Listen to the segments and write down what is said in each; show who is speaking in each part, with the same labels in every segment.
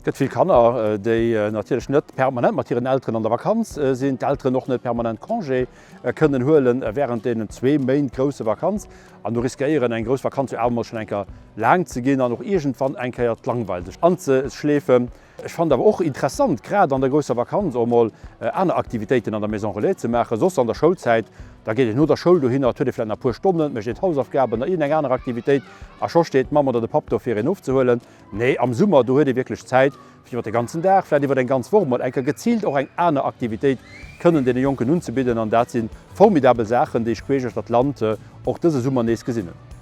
Speaker 1: Et gëtt vill Kanner, déi natierlech net permanent mat hiren Elteren an der Vakanz sinn, d'Elteren och net permanent Congé kënnen huelen wärend deenen zwee Méint grousse Vakanz an do riskéieren eng grouss Vakanz jo awer mol schonn eng Kéier laang ze ginn an och iergendwann eng Kéier d'Langweil sech anzeschleefen. Ech fannen et awer och interessant, grad an der grousser Vakanz och mol aner Aktivitéiten an der Maison Relais ze maachen, soss an der Schoulzäit, da geet een no der Schoul dohinner, et huet ee vläicht nach e puer Stonnen, mécht een d'Hausaufgaben oder iergendeng aner Aktivitéit a scho steet d'Mamm oder de Papp do fir een ofzehuelen. Nee, am Summer, do huet ee wierklech Zäit, fir iwwer de ganzen Dag, vläicht iwwer eng ganz Woch mol eng Kéier geziilt och eng aner Aktivitéit kënnen deene Jonken unzebidden. An dat si formidabel Saachen, déi ech queesch uechter d'Land och dëse Summer nees gesinn hunn.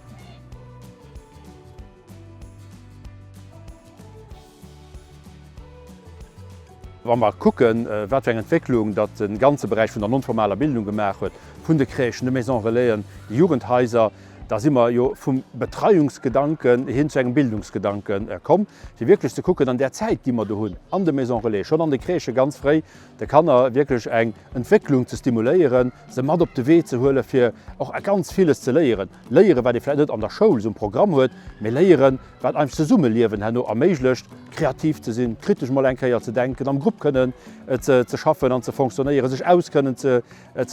Speaker 1: Wa mer kucken, wat fir eng Entwécklung datt de ganze Beräich vun der non-formaler Bildung gemaach huet, vun de Crèchen, de Maisons Relaisen, de Jugendhaiser, da si mer jo vum Betreiungsgedanken hin zu engem Bildungsgedanke komm, fir wierklech ze kucken, an där Zäit, déi mer do hunn, an de Maisons Relais, schonn an de Crèchë ganz fréi, de Kanner wierklech eng Entwécklung ze stimuléieren, se mat op de Wee ze huelen, fir och ganz villes ze léieren. Léieren, wat ee vläicht net an der Schoul esou um Programm huet, mee léieren, wat eis Zesummeliewen herno erméiglecht, kreativ ze sinn, kritesch mol eng Kéier ze denken, am Grupp kënnen ze schaffen an ze fonctionnéieren, sech aus kënnen ze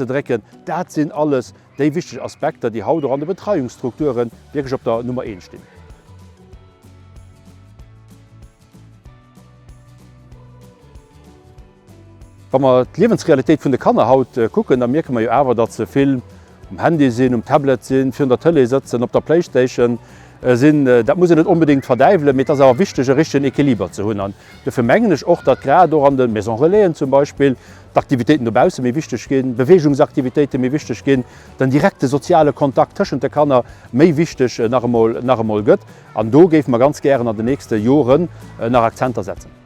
Speaker 1: drécken, dat sinn alles déi wichteg Aspekter, déi haut och an de Betreiungsstrukture wierklech op der Nummer eent stinn. Wa mer d'Liewensrealitéit vun de Kanner haut kucken, da mierke mer jo awer, datt se vill um Handy sinn, um Tablet sinn, virun der Tëlee sëtzen, op der Playstation sinn. Dat muss een net onbedéngt verdäiwelen, mee et ass awer wichteg, e richtegen Equiliber ze hunn. An dofir mengen ech och, datt grad och an de Maisons Relaisen zum Beispill d'Aktivitéiten dobausse méi wichteg ginn, d'Beweegungsaktivitéite méi wichteg ginn, den direkte soziale Kontakt tëschent de Kanner méi wichteg nach emol nach emol gëtt. An do géife mer ganz gären an den nächste Joren nach Akzenter setzen.